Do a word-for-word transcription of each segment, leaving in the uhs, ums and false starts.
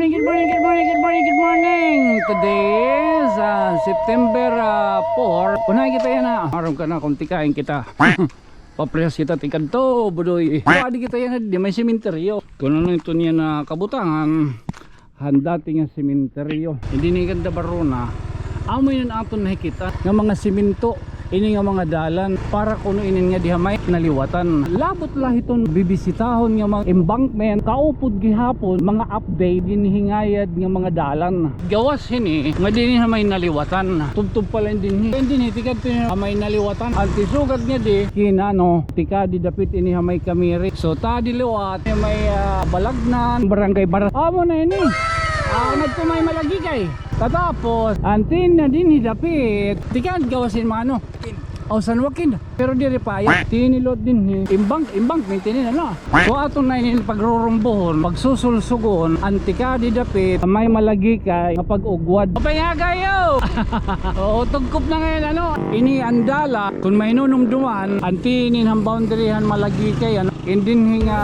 Good morning, good morning, good morning, good morning. Today is, ah, September, ah, four. Unahay kita yana. Maaram ka na kon tikain kita. Paprehas kita tikadto, Budoy. Adi kita yana, didi may sementeryo. Kon ano iton yana kabutangan, han dati nga sementeryo. Dinhi kan Dabarona. Amo ini an aton nakikita nga mga semento, ini nga mga dalan, para kuno inin nga diha may naliwatan. Labot la hiton bibisitahon nga mga embankment, kaupod gihapon, mga update, dinhi ngayad nga mga dalan. Gawas hini, nga dinhi ha may naliwatan. Tubtob pa la dinhi. Dinhi, tikadto ha may naliwatan. An tisugad ngadi, kinano, tikadi dapit ini ha may Camiri. So, ta di liwat, may, ah, Balagnan, Barangay Baras. Amo na ini. Ah, ngadto may Malagikay. Katapos, an tin na dinhi dapit. Tikad gawas hin mano. O, San Joaquin. Pero diri pa yan. Tini liwat dinhi. Imbang, imbang, maintain na. So, aton na ini pagrurumbohon, pagsusulsugon, an tikadi dapit, may Malagikay, nga pag-ugwad. Maupay nga hagay, yo! Oo, tugkop na ngayon, ano? Ini an dalan, kon mahinunumduman, an tinin han boundary han Malagikay, ano? Dinhi nga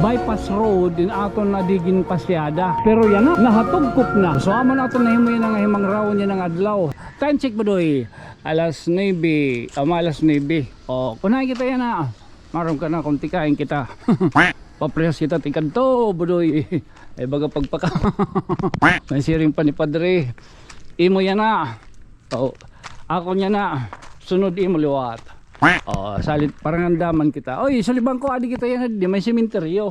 bypass road, in aton na di ginpasyada. Pero yana, nahatugkop na. So, amo na aton nahimo yana nga himangrawon yana nga adlaw. Time check, Budoy. Alas nuebe, ama, alas nuebe. O, unahay kita yana. Maaram ka na kon tikain kita. Paprehas kita tikadto, Budoy. Ay, baga pagpaka. May siring pa ni Padre. Imo yana. O, ako yana. Sunod imo liwat. O, salit parangandaman kita. Oy, suliban ko, adi kita yana, didi may sementeryo.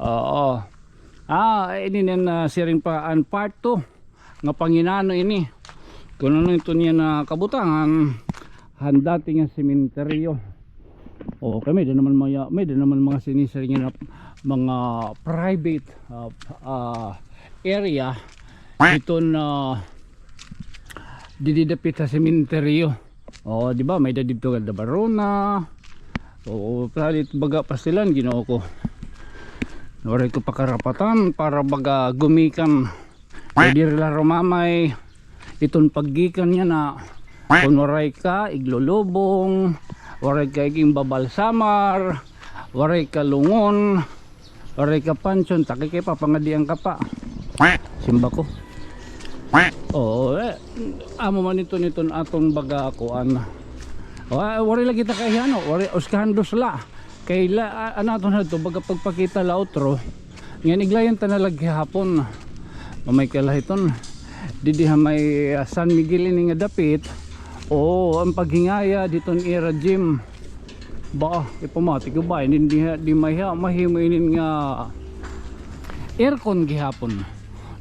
Oo. Ah, ini na, ah, siring pa an part two nga panginano ini. Kon ano iton yana kabutangan, han dati nga sementeryo. O, kay may-ada naman mga, may-ada naman mga sinisiring nga mga private, ah, ah, area. Iton, ah, didi dapit ha sementeryo. Oo, di ba? May-ada didto nga Dabarona. Oo, salit baga pastilan, Ginoo ko. Waray ko pa karapatan para baga gumikan. Kay diri la rumamay iton paggikan yana. Kon waray ka iglulubong, waray ka igimbabalsamar, waray ka lungon, waray ka pansyon, taki kay papangadian ka pa. Simba ko. Oo, eh, amo man iton, iton aton baga kuan. O, ah, waray la kita kay ano, waray, uskahan dos la. Kay la, ah, ano aton hadto, baga pagpakita la utro. Ngan iglayon ta na la gihapon. Mamay ka la hiton. Didi ha may, ah, San Miguel ini nga dapit. Oo, an paghingayad hiton ira gym. Ba, ipamati ko ba, inin di, di may ha, mahimo inin nga aircon gihapon.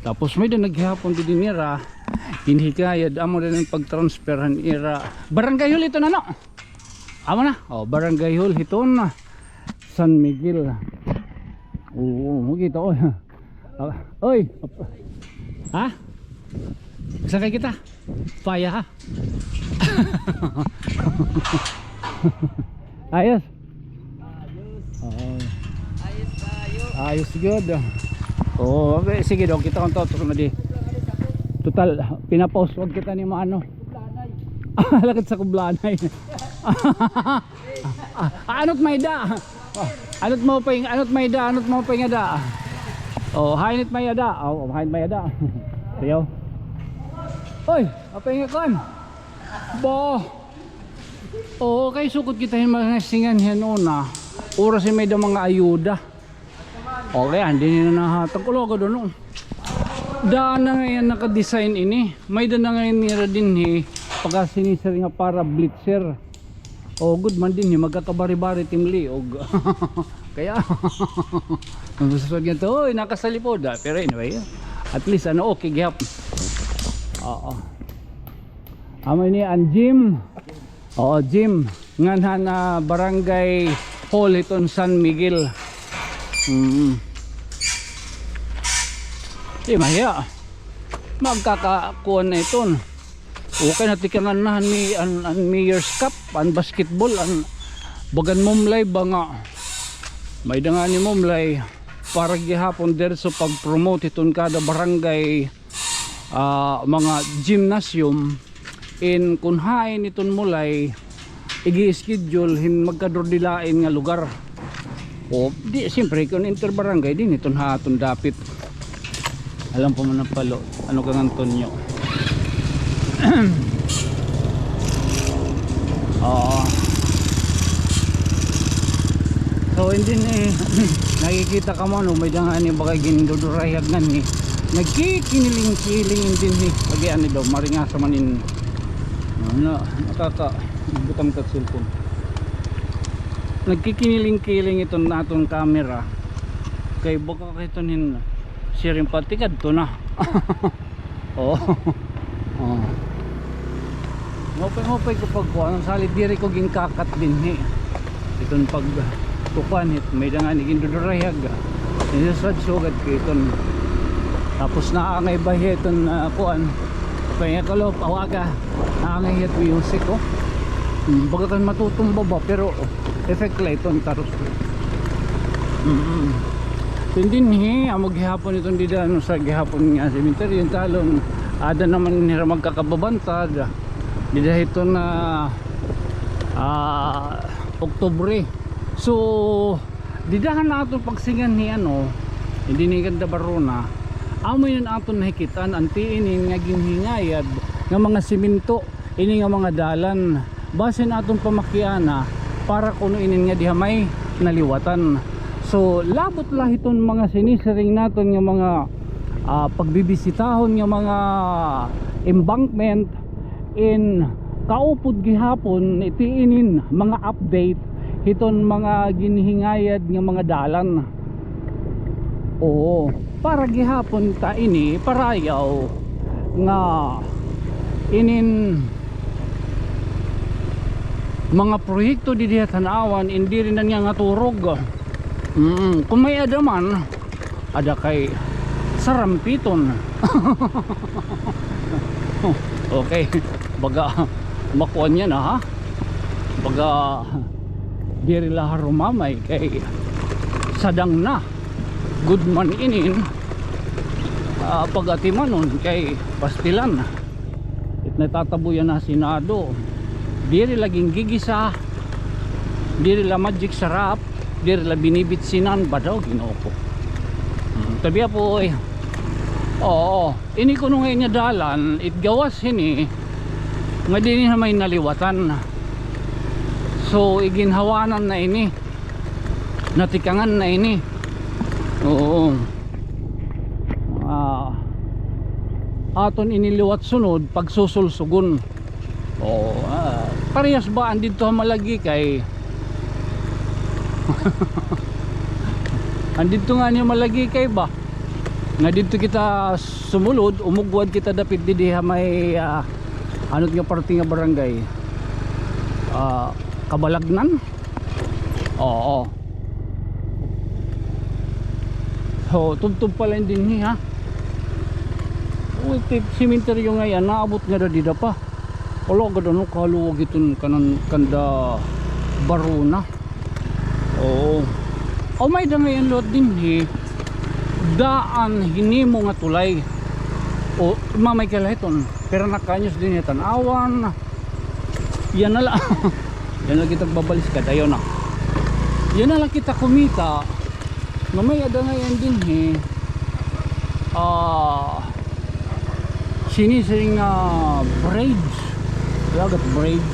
Tapos may-ada na gihapon didi nira, ginhikayad, amo na an pag-transfer han ira. Barangay hall iton, ano? Amo na. O, barangay hall hiton San Miguel. Oo, makita, oy. Ah, oy. Ha? Sakay kita. Paya, ha? Ayos. Oo. Ayos gud. Oo, okay, sige daw, kita kon taw, taw na di. Total, pinapauswag kita ni maano. Lakad sa Kublanay. Ah, ano't may-ada? Ano't maupay, ano't may-ada, ano't maupay nga ada? O, hain it may-ada. O, hain may-ada. Sayaw. Oy, maupay nga kuan. Ba. Oo, kay sugad kita hin mga singan hin una. Oras hin may-ada mga ayuda. Okay, andi na nahatag ko lugod, ano. Daan na ngay-an naka-design ini. May-ada na ngay-an nira dinhi, pagkasinisiring nga para blitzer. O, good man dinhi, magkakabari-bari tim liog. Kaya, ang susunod nga to, oy, nakasalipod, ah. Pero anyway, at least, ano, okay gihap. Oo. Amo ini an gym. Oo, gym. Ngan han, ah, barangay hall hiton San Miguel. Mm. Di mahiya. Magkakakuan na iton. Okay na tikangan na han mi-, an, an Mayor's Cup, an basketball, an bagan Mumlay ba nga. May-ada ngani Mumlay para gihapon diretso pag-promote hiton kada barangay, ah, mga gymnasium. In kon hain iton Mulay, igi-schedule hin magkadurdilain nga lugar. O, di, siyempre, kon interbarangay, dinhi iton ha aton dapit. Alam pa man an palo. Ano ka ngan tunyo? Oo. So, hindi ni nakikita ka mo, no? May danga ni bagay gindudurayag ngan ni. Nagkikiniling-kiling hindi ni. Lagi ani daw, maringasa man in. Ano, nakaka-, butang ta cellphone. Nagkikiniling-kiling iton aton camera. Kay baka kay iton hin siring pa, tikadto na. Oo. Oo. Maupay-maupay ko pagkuan, salit diri ko ginkakat dinhi. Iton pagkukuan hit, may danga ni gindudurayag. Inisad sugad ko iton. Tapos naangay ba hiya iton, ah, kuan? Kaya ko lo, pawaga. Naangay hit music, oh. Hmm, baga kan matutumba ba, pero effect la iton, tarot. Mm-mm. Iton dinhi, amo gihapon iton dida, ano, sa gihapon nga sementeryo, iton talon, ada naman nira magkakababantad. Dida hiton, ah, Oktubre. So, dida han aton pagsingan ni, ano, dinhi kanda Barona. Amo ini an aton nakikit-an, an tiinin nga ginhingayad nga mga semento, ini nga mga dalan. Basin aton pamakiana para kuno inin nga diha may naliwatan. So, labot la hiton mga sinisiring naton nga mga, ah, pagbibisitahon nga mga embankment, in kaupod gihapon iti inin mga update hiton mga ginhingayad nga mga dalan. Oo, para gihapon ta ini parayaw nga inin mga proyekto didi ha Tanauan, indi rin na niya nga turog. Mm, kung may-ada man, ada kay sarampiton. Okay, baga makuan niya na, ha? Baga diri la harumamay kay sadang na. Good man inin, ah, pag-atimanon kay pastilan. It natatabuyan na Senado. Diri la ginggigisa, diri la Magic Sarap, diri la binibitsinan, ba daw, Ginoo ko. Hmm, tabi apo, eh. Oo, ini kuno nga inya dalan, it gawas hini, nga dinhi na may naliwatan. So, iginhawanan na ini. Natikangan na ini. Oo. Ah, aton ini liwat sunod, pagsusulsugon. Oo, ah, parehas ba an didto ha Malagikay? An didto ngani ha Malagikay ba? Nga didto kita sumulod, umugwad kita dapit didi ha may, ah, ano nga parte nga barangay? Ah, Kabalagnan? Oo. So, tubtob pala ini dinhi, ha? Uy, ti-, sementeryo ngay-an, naabot ngada dida pa. Wala gad ano, kaluwag iton kanan kanda Barona. Oo. O, may-ada ngay-an liwat dinhi. Daan hinimo nga tulay. O, mamay kay la hiton. Pira na ka anyos dinhi ha Tanauan. Yana la. Yana la kita babalis ka dayon na. Yana la kita kumita. Nga may-ada ngay-an dinhi. Ah, sinisiring nga bridge. Lagat bridge.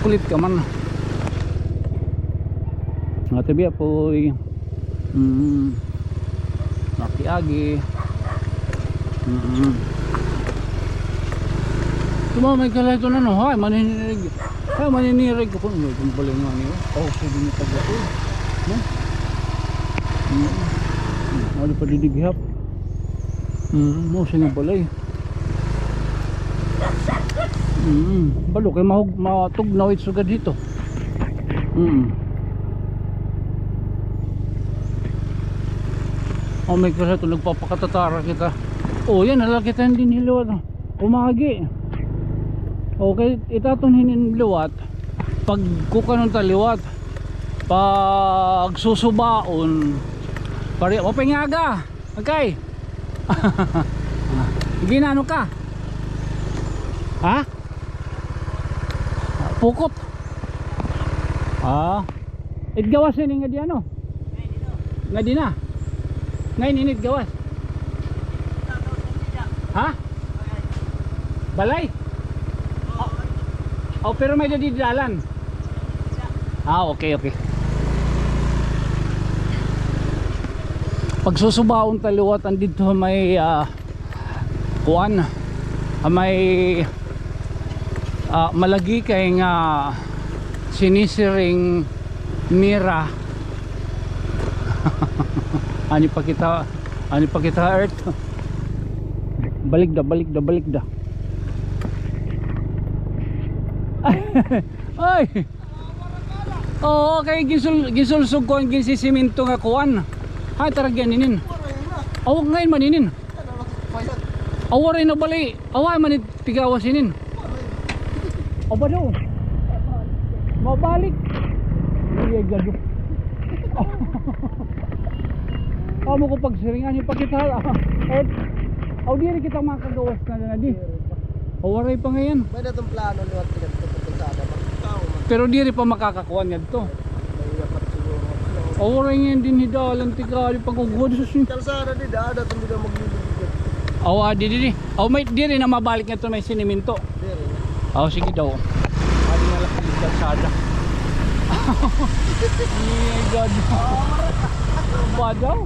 Kulit ka man. Nga tabi apoy. Mm. Makiagi. Mm. Tumamay ka la ito na, no? Hay, maninirig. Hay, maninirig ko. Ano, itong pala nga niyo. Oh, pwede niyo pag-, no? Mm. Mm. Ano pa didighap? Mm, no, sino balay? Mm, balo kay mahug-, matugnaw it sugad hito. Mm. O, may kasa ito, nagpapakatatara kita. O, yana la kita dinhi liwat, o. Umagi. Okay, it aton hinin liwat. Pagkukanon ta liwat. Pagsusubaon. Pare, o, pangaga. Okay. Ginano ka? Ha? Pukot. Ah. It gawas ini nga di ano? Nga di na. Ngay-an ini it gawas. Ha? Balay? Oh, pero may-ada didi dalan. Ah, okay, okay. Pagsusubaon ta liwat an didto ha may, ah, kuan, ha may, ah, malagi kay nga sinisiring nira. Ani pa kita, ani pa kita, Earth. Baligda, baligda, baligda. Ay! Oo, kay gisul-, gisulsog ko an ginsisiminto nga kuan. Hay, taragyan inin. Aw, ngay-an man inin. Aw, waray na bali. Aw, ay man it tigawas inin. Aba daw. Mabalik. Iya gado. Amo ko pagsiringan, ipakita. Eh, aw, diri kita makagawas na na di. O, waray pa ngay-an. May-ada tong plano liwat kita sa kalsada, ma. Pero diri pa makakakuan ngadto. May dapat siguro, ano. O, waray ngay-an dinhi dalan, tikali pag-ugod, sus. Kalsada di, dada, tong di daw maglilibig. Aw, ah, di, di, di. Aw, may, diri na mabalik ngadto may siniminto. Diri na. Aw, sige daw. Adi na la it kalsada. Ay, God. Ba daw?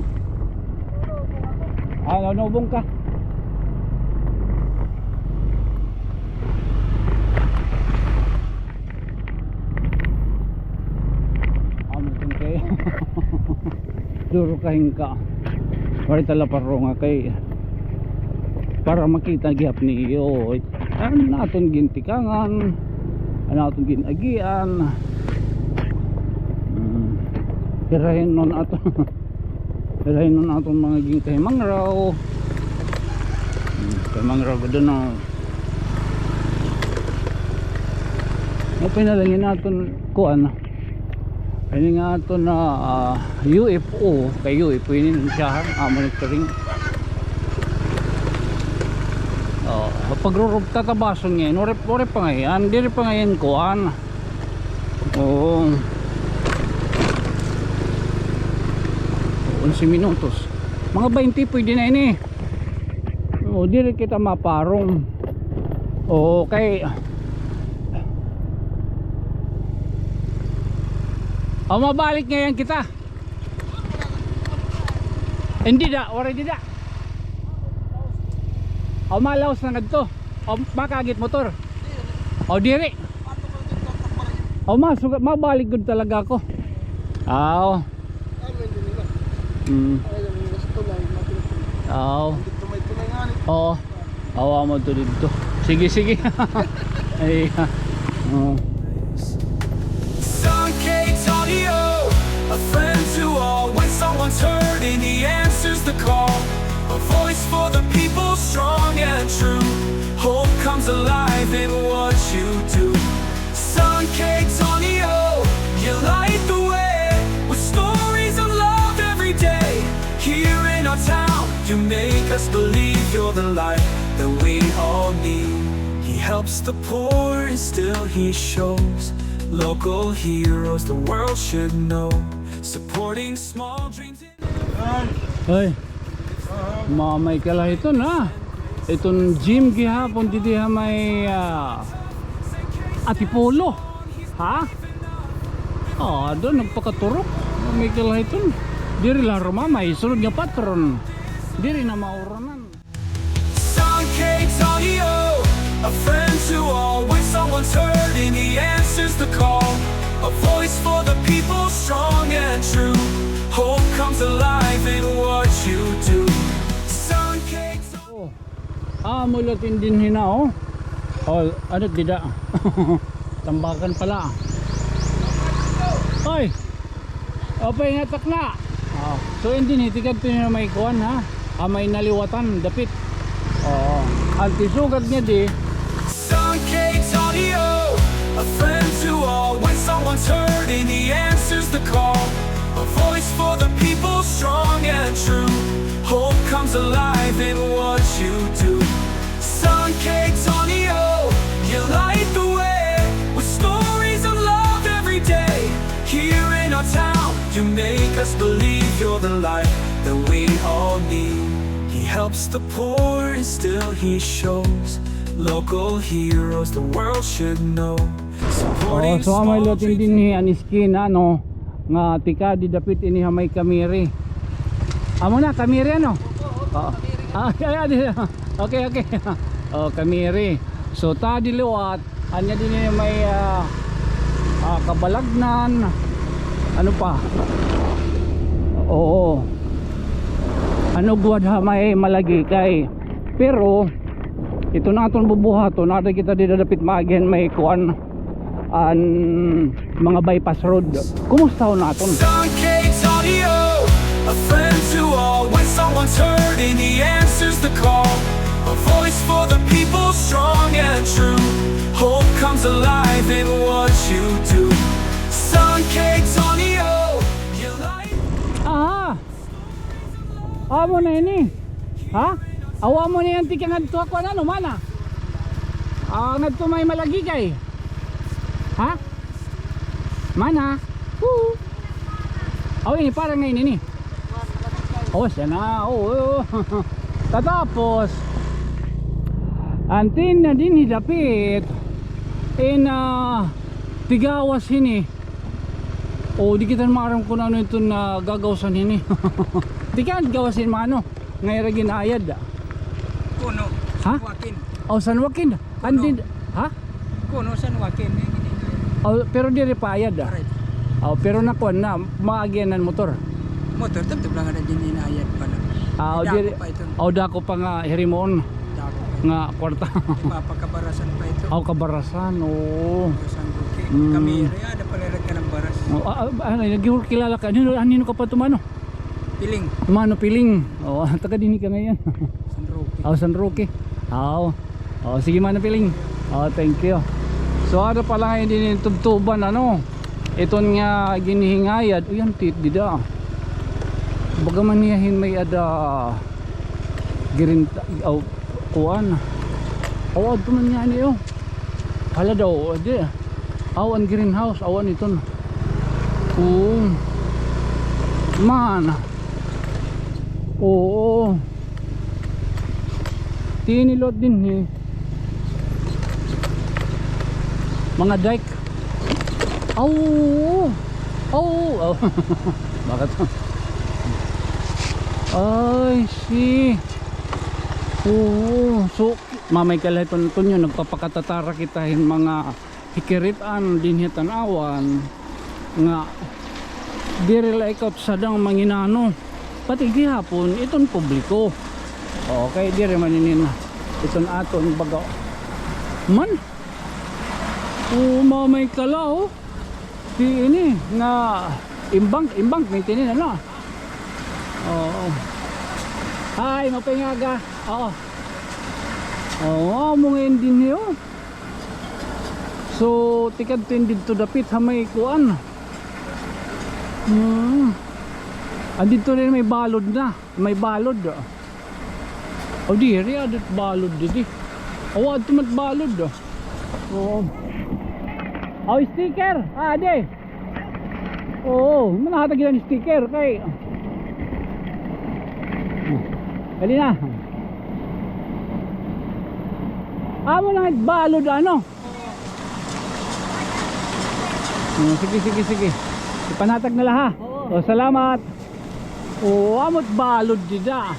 Ah, nanubong ka. Amo tong kay duro ka hingka. Waray ta la paronga kay para makita gihap niyo. An aton gintikangan, an aton gin-agian. Hmm. Hirahin nun aton. Hirahin nun aton mga ginkahimangraw. Hmm, kahimangraw gud, no. Mao pa ini la an aton kuan. Ini nga aton na, ah, U F O, kay U F O ini siya, ha? Ah, monitoring. Oh, pagrurubta ta bason ngay-an, waray, waray pa ngay-an, diri pa ngay-an kuan. Oo. Onse minutos. Mga baynte pwede na ini. O, diri kita maparong. Okay. O, mabalik ngay-an kita. Hindi da, waray dida. O, malaos na ngadto. O, makaagi it motor. O, diri. O, masuga-, mabalik gud talaga ako. Aw. Amin din nila. Mm. Ay, dami nila sa tulay, matulog. Aw. Dito may tulay nga, eh. Oo. Awa mo to dito. Sige, sige. Ay, oh. San K Tonio, a friend to all. When someone's hurting, he answers the call. A voice for the people, strong and true. Hope comes alive in what you do. San K Tonio, you light the way with stories of love every day. Here in our town, you make us believe you're the light that we all need. He helps the poor and still he shows local heroes the world should know. Supporting small dreams. Hoy. Mamay kalahiton, ha? Iton gym gihapon didi ha may, ah, Antipolo. Ha? Ah, doon nagpakaturok. Mamay kalahiton. Diri la rumamay, sunod nga patron. Diri na mauranan. San K Tonio, a friend to all. When someone's hurting, he answers the call. A voice for the people, strong and true. Hope comes alive in what you do. San K Tonio. Oh. Ah, mulat in dinhi na, oh. Oh, ano, dida. Tambakan pala. Oy! Apay nga takna. Ah, so, in dinhi, tikadto niyo may kuan, ha? Ah, may naliwatan, dapit. Oo. An tisugad nga di. San K Tonio, a friend to all. When someone's hurting, he answers the call. A voice for the people, strong and true. Hope comes alive in what you do. San K Tonio, you light the way with stories of love every day. Here in our town, you make us believe you're the light that we all need. He helps the poor and still he shows local heroes the world should know. Oh, supporting so amay small lot in dreams dinhi an eskina, no, nga tikang didapit ini ha may Camiri. Amo na, Camiri, ano? Oo. Ah, ay, ay, di. Okay, okay. Oh, Camiri. So, ta di liwat. Ania dinhi may, ah, ah, Cabalagnan. Ano pa? Oo. Ano gud ha may Malagikay. Pero, iton aton bubuhaton, ada kita dida dapit maagihan may kuan, an mga bypass road. Kumusta ho naton? San K Tonio, a friend to all. When someone's hurting, he answers the call. A voice for the people, strong and true. Hope comes alive in what you do. San K Tonio, your life. Aha! Amo na ini. Ha? Aw, amo na ini tikang ngadto ha kuan, ano, mana? Ah, ngadto may Malagikay. Ha? Mana? Woo! Aw, ini, parang ngayon ini. Oh, siya na. Oo. Tatapos, antin na dinhi dapit. In, ah, tigawas hini. O, di kita maaram kun ano iton gagawsan hini. Tikang gawas hin, mano. Ngay-ara gin-ayad. Kuno. Ha? San Joaquin. Oh, San Joaquin. Kuno. Andi, ha? Kuno, San Joaquin. Oh, pero diri pa ayad, ah. Right. Oh, pero nakuan na, maagihan na hin motor. Motor, tubtob la nga dinhi inayad pa la. Ah, dako pa iton. Oh, dako pa nga hirimoon. Dako pa. Nga kwarta. Ipapakabarasan pa ito. Oh, kabarasan, oo. San Roque. Mm. Kami, ada pala rin ka ng baras. Oh, ah, ah, ano, nagkilala ka. Ano, ano ka pa tumano? Piling. Mano Piling. Oh, taga dinhi ka ngay-an. San Roque. Oh, San Roque. Oh. Oh, sige, Mano Piling. Oh, thank you. So, ada pala ngay-an dinhi tubtoban, ano? Iton nga ginhingayad. Uy, an tit dida. Baga man niya hin may-ada girinta, aw, kuan. Aw, adto man niya ani, oh. Hala daw, di. Aw, an greenhouse, aw, an iton. Oo. Man. Oo. Tinilot dinhi. Mga dike. Aw, oo. Aw, oo. Bakit? I see. Oo. So, mamay kalahi ton-, tonyo, nagpapakatatara kita hin mga hikirit-an dinhi ha tan-awan nga diri la ikaw sadang manginano. Pati gihapon iton publiko. Okay, diri man inin iton aton baga. Man. O, mamay kala, oh. Di ini nga embank, embankment ini, ano? Oo. Hi, maupay nga aga. Oo. Oo, amo ngay-an dinhi, oh. So, tikadto in didto dapit ha may kuan. Hmm. An didto na may balod na. May balod, ah. O, diri, adto it balod didi. Aw, adto man it balod, ah. Oo. Aw, sticker. Ah, adi. Oo, manahatag kita hin sticker kay. Dali na. Amo na it balod, ano? Oh, sige, sige, sige. Ipanhatag na la, ha? Oo. O, salamat. Oo, amo it balod dida.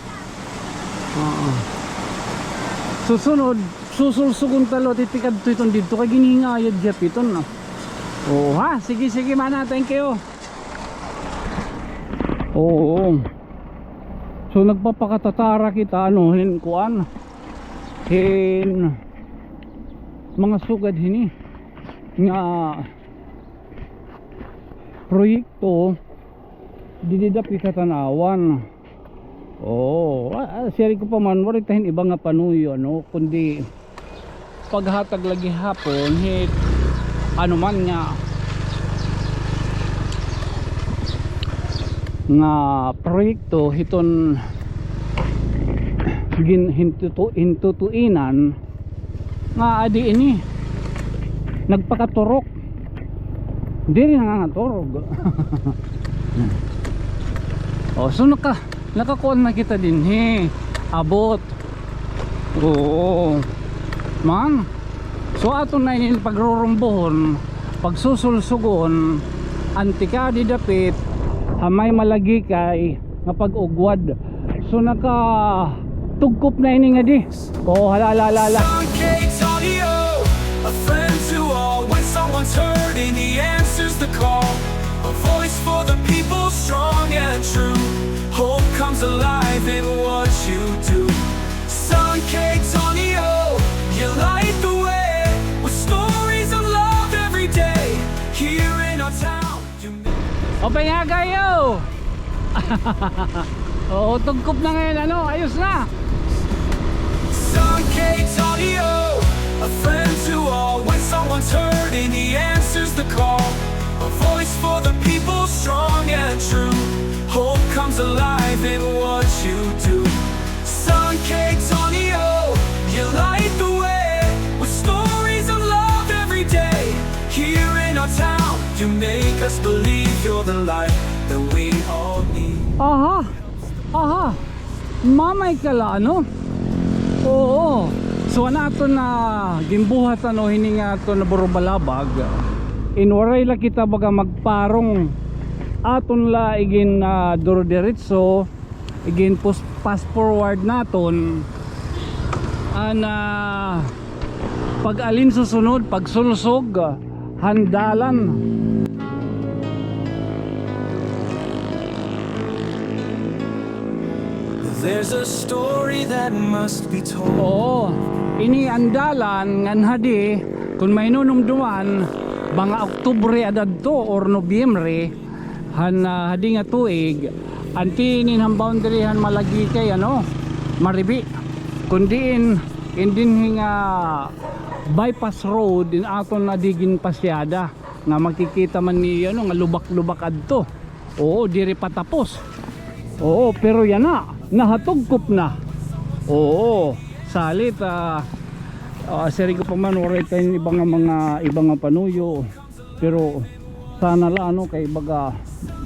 Oo. Susunod, susulsugon ta la tikadto iton didto kay ginhingayad gihap iton, no? Oo, ha? Sige, sige, mana. Thank you. Oo. So, nagpapakatatara kita, ano, hin kuan. Hin mga sugad hini nga proyekto didi dapit ha tan-awan. Oo, ah, ah, siring ko pa man, waray ta hin iba nga panuyo, ano, kundi paghatag la gihapon hit ano man nga, nga proyekto hiton gin-, hintutu-, hintutuinan. Nga adi ini nagpakaturok. Diri na nga turog. O, so naka, Nakakuan na kita dinhi. Abot. Oo. Man. So, aton na ini pagrurumbohon, pagsusulsugon, an tikadi dapit ha may Malagikay nga pag-ugwad. So, nakatugkop na ini ngadi. Oh, hala, hala, hala, hala. San Caytanio, a friend to all. When someone's hurting, he answers the call. A voice for the people, strong and true. Hope comes alive in what you do. San Caytanio, you light the way with stories of love every day. Here in our town, you make... Open nga kayo! Oo, tugkop na ngayon, ano? Ayos na! San Caytanio, a friend to all. When someone's hurting, he answers the call. A voice for the people, strong and true. Hope comes alive in what you do. San Caytanio, you light the way with stories of love every day. Here in our town, you make us believe you're the light that we all need. Aha! Aha! Mamay ka la, ano? Oo. So, an aton na ginbuhat, ano, hini nga aton na burubalabag. In waray la kita baga magparong, aton la igin, ah, duro-diretso, igin pus-, fast forward naton. An, ah, pag-alin susunod, pagsulsog han dalan. There's a story that must be told. Oo, ini an dalan ngan hadi, kon mahinunumduman, mga Oktubre adto or Nobyembre, han, ah, hadi nga tuig, an tinin han boundary han Malagikay, ano, Maribi. Kon diin, in dinhi nga bypass road, in aton na di ginpasyada, nga makikita man niyo, ano, nga lubak-lubak adto. Oo, diri pa tapos. Oo, pero yana, nahatugkop na. Oo, salit, ah, ah, siring ko pa man, waray tayo iba nga mga, iba nga panuyo. Pero sana la, ano, kay baga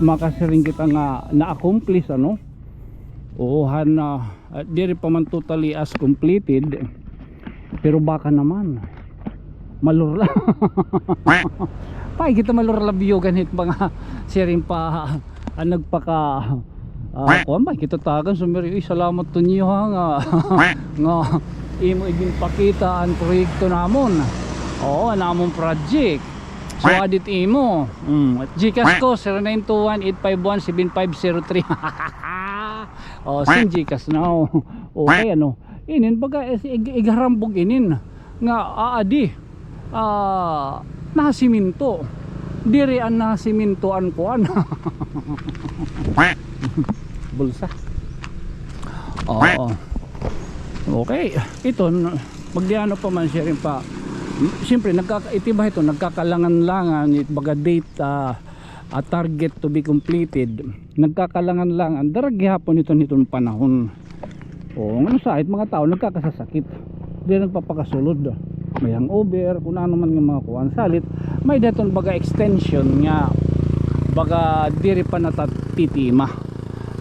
makasiring kita nga na-accomplish, ano. Oo, han, ah, diri pa man totally as completed. Pero baka naman. Malurla. Pay kita malurla biyo ganit mga siring pa, ah, nagpaka, ah, kuan ba, kita tagan sumiri, uy, salamat to niyo ha, nga, nga imo iginpakita an proyekto namon. Oo, an amon project. So, adit imo. Mm. GCash ko, zero nine two one eight five one seven five zero three. Oh, sin GCash na, oh. Okay, ano. Inin, baga, eh, ig-, igharambog inin. Nga, aadi. Ah, nasiminto. Diri an nasiminto an kuan. Bulsa. Oo. Okay. Ito, magdiano pa man siya rin pa. Siyempre, nagkaka-, iti ba ito, nagkakalangan-langan, it baga date, ah, ah, target to be completed. Nagkakalangan-langan, dara gihapon iton, iton panahon. Oo, ngano sa it mga tao nagkakasasakit. Diri nagpapakasulod. May hangover, kung ano man nga mga kuan. Salit, may daton baga extension nga baga diri pa natatitima.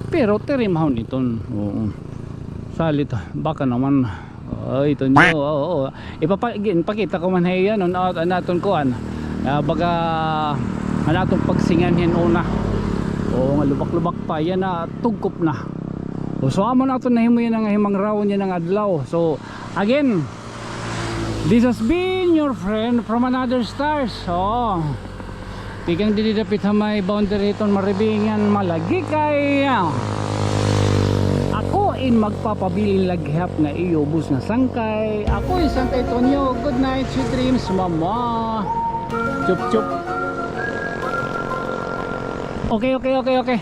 Pero tirimahon iton. Oo. Salit, baka naman. Oy, Tonyo, oo, oo. Ipapa-, gi-, pakita ko man ha iyo, no, na, na aton kuan. Ah, baga, an aton pagsingan hin una. Oo, nga lubak-lubak pa. Yana, tugkop na. O, so, amo na aton nahimo yana nga himangrawon yana nga adlaw. So, again, this has been your friend from another stars. Oo. Tikang didi dapit ha may boundary hiton Maribi ngan Malagikay. Ako in magpapabilin la gihap nga iyo ubos nga sangkay. Ako in San Caytanio. Good night, sweet dreams, mama. Chup, chup. Okay, okay, okay, okay.